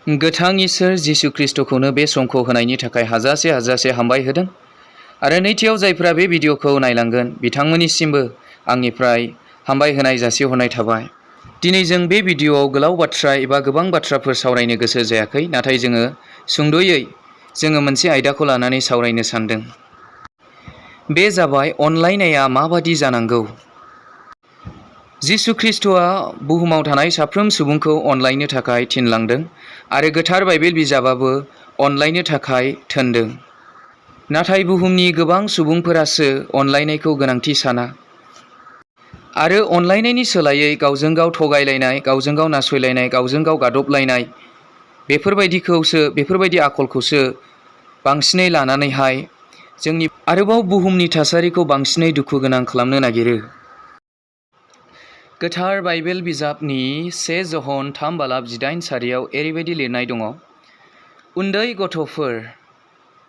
गोथां इसोर जिसु ख्रीष्टखौनो बे समखौ होनायनि थाखाय हाजासे हामबाय होदों आरो नैथियाव जायफोरा बे भिडिअखौ नायलांगोन बिथांमोननिसिमबो आंनिफ्राय हामबाय होनाय जासिहरनाय थाबाय। दिनै जों बे भिडिअआव गोलाव बाथ्रा एबा गोबां बाथ्राफोर सावरायनो गोसो जायाखै, नाथाय जोङो सुंद'यै मोनसे आयदाखौ लानानै सावरायनो सानदों। बे जाबाय अनलायनाया माबादि जानांगौ। जिसु ख्रीष्टआ बुहुमाव थानाय साफ्रोम सुबुंखौ अनलायनो थाखाय थिनलांदों आरो गोथार बाइबेल बिजाबाबो अनलायनो थाखाय थोनदों। नाथाय बुहुमनि गोबां सुबुंफोरासो अनलायनायखौ गोनांथि साना आरो अनलायनायनि सोलायै गावजों गाव थगायलायनाय, गावजों गाव नासयलायनाय, गावजों गाव गादबलायनाय बेफोरबायदि आखलखौसो बांसिनै लानानैहाय जोंनि आरोबाव बुहुमनि थासारिखौ बांसिनै दुखु गोनां खालामनो नागिरो। गोथार बाइबेल बिजाबनि 1 ज'हन 3:18 ओरैबायदि लिरनाय दङ, उन्दै गथ'फोर,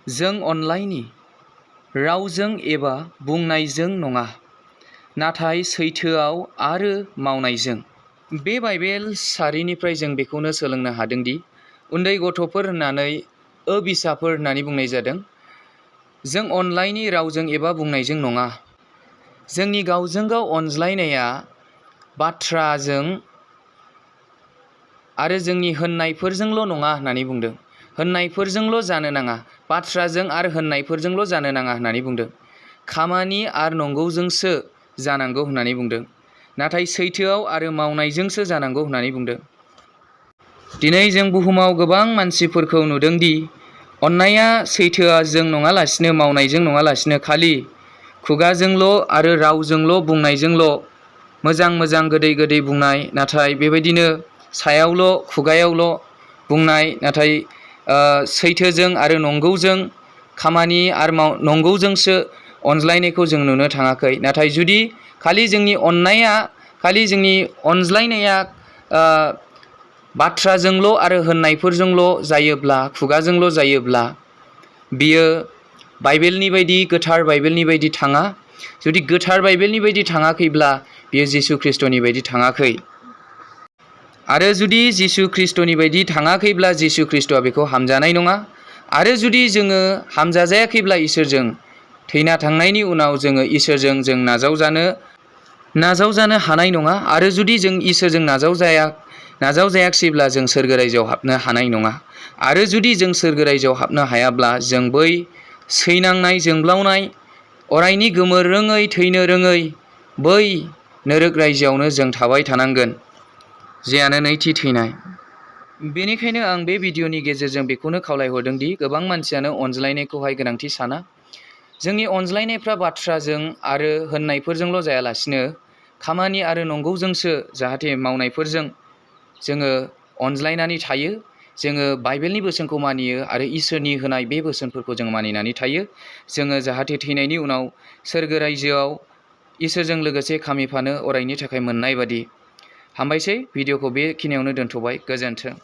जों अनलायनि, रावजों एबा बुंनायजों नङा, नाथाय सैथोआव आरो मावनायजों। बे बाइबेल सारिनिफ्राय जों बेखौनो सोलोंनो हादोंदि उन्दै गथ'फोर होननानै बिसाफोर होननानै बुंनाय जादों। जों अनलायनि रावजों एबा बुंनायजों नङा। जोंनि गावजों गाव अनज्लायनाया बाथ्राजों आरो जोंनि होननायफोरजोंल' नङा होननानै बुंदों। होननायफोरजोंल' जानो नाङा, बाथ्राजों आरो होननायफोरजोंल' जानो नाङा होननानै बुंदों। खामानि आरो नंगौजोंसो जानांगौ होननानै बुंदों, नाथाय सैथोआव आरो मावनायजोंसो जानांगौ होननानै बुंदों। दिनै जों बुहुमाव गोबां मानसिफोरखौ नुदोंदि अननाया सैथोजों नङालासिनो, मावनायजों नङालासिनो, खालि खुगाजोंल' आरो रावजोंल' बुंनायजोंल' मोजां गोदै बुंनाय, नाथाय बेबायदिनो सायावल' खुगायावल' बुंनाय, नाथाय सैथोजों आरो नंगौजों, खामानि आरो नंगौजोंसो अनज्लायनायखौ जों नुनो थाङाखै। नाथाय जुदि खालि जोंनि अनज्लायनाया बाथ्राजोंल' आरो होननायफोरजोंल' जायोब्ला, खुगाजोंल' जायोब्ला, बियो बाइबेलनि बायदि, गोथार बाइबेलनि बायदि थाङा। जुदि गोथार बाइबेलनि बायदि थाङाखैब्ला बियो जिसु ख्रीष्टनि बायदि थाङाखै। आरो जुदि जिसु ख्रीष्टनि बायदि थाङाखैब्ला जिसु ख्रीष्टआ बेखौ हामजानाय नङा। आरो जुदि जोङो हामजाजायाखैब्ला इसोरजों, थैना थांनायनि उनाव जोङो इसोरजों नाजावजानो हानाय नङा। आरो जुदि जों इसोरजों नाजावजायाखैब्ला जों सोरगो रायजोआव हाबनो हानाय नङा। आरो जुदि जों सोरगो रायजोआव हाबनो हायाब्ला जों बै सैनांनाय, जोंब्लावनाय, अरायनि गोमोरोङै, थैनो रोङै बै नोरक रायजोआवनो जों थाबाय थानांगोन, जेयानो नैथि थैनाय। बेनिखायनो आं बे भिडिअनि गेजेरजों बेखौनो खावलायहरदोंदि गोबां मानसियानो अनज्लायनायखौहाय गोनांथि साना। जोंनि अनज्लायनायफ्रा बाथ्राजों आरो होननायफोरजोंल' जायालासिनो खामानि आरो नंगौजोंसो, जाहाथे मावनायफोरजों जोङो अनज्लायनानै थायो। जोङो बाइबेलनि बोसोनखौ मानियो आरो इसोरनि होनाय बे बोसोनफोरखौ जों मानिनानै थायो। जोङो जाहाथे थैनायनि उनाव सोरगो रायजोआव इसोरजों लोगोसे खामिफानो अरायनि थाखाय मोननाय बादि। हामबायसै। भिडिअखौ बेखिनियावनो दोनथ'बाय। गोजोन्थों।